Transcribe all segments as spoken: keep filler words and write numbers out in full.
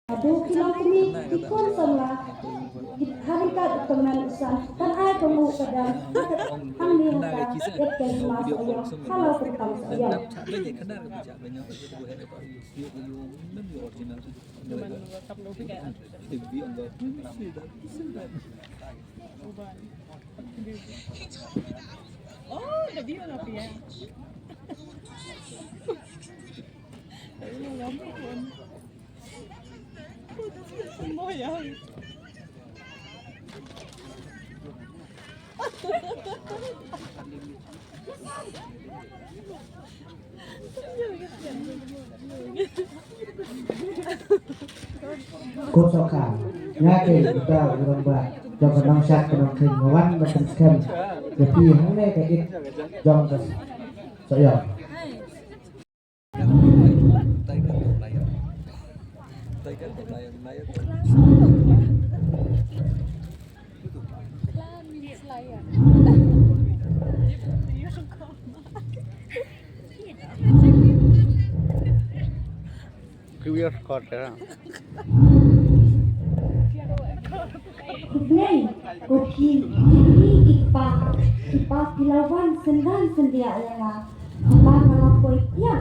Haduh ki longkmie, ki khun samla, ki ha ryngkat u tymmen u san, kan ai ka nguh ka dam, ha ka hangne ha ka ïa ka hima Sohiong, ha la u pyrthei Sohiong. Oh, the view of the edge. Ko Sohkha, nga kei uta u rangbah jong ka nongshad ka nongkheiñ, nga wan ban pynskhem ïa phi hangne ka ïit jong ka Sohiong. Previous quarter. Khublei ko phi, ki kpa, ki kpa phi la wan synran syndiah ïa nga. Haba nga la poi ïa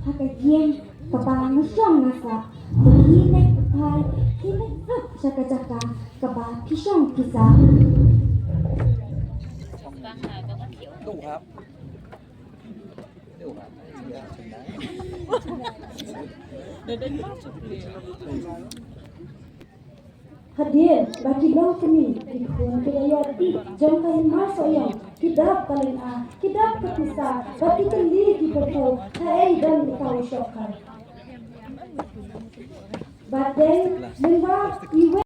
ha ka ïing kaba nga shong nga sah, to ki leit phai, ki leit suk sha ka jaka kaba phi shong phi sah. Hadien ba ki longkmie, ki khun ki la ïoh ïa jong ka hima Sohiong, ki dap ka lynga, ki dap ka pisa, bad ki tylli ki pyrthew, haei don uta u Sohkha. Bad dei lyngba iwei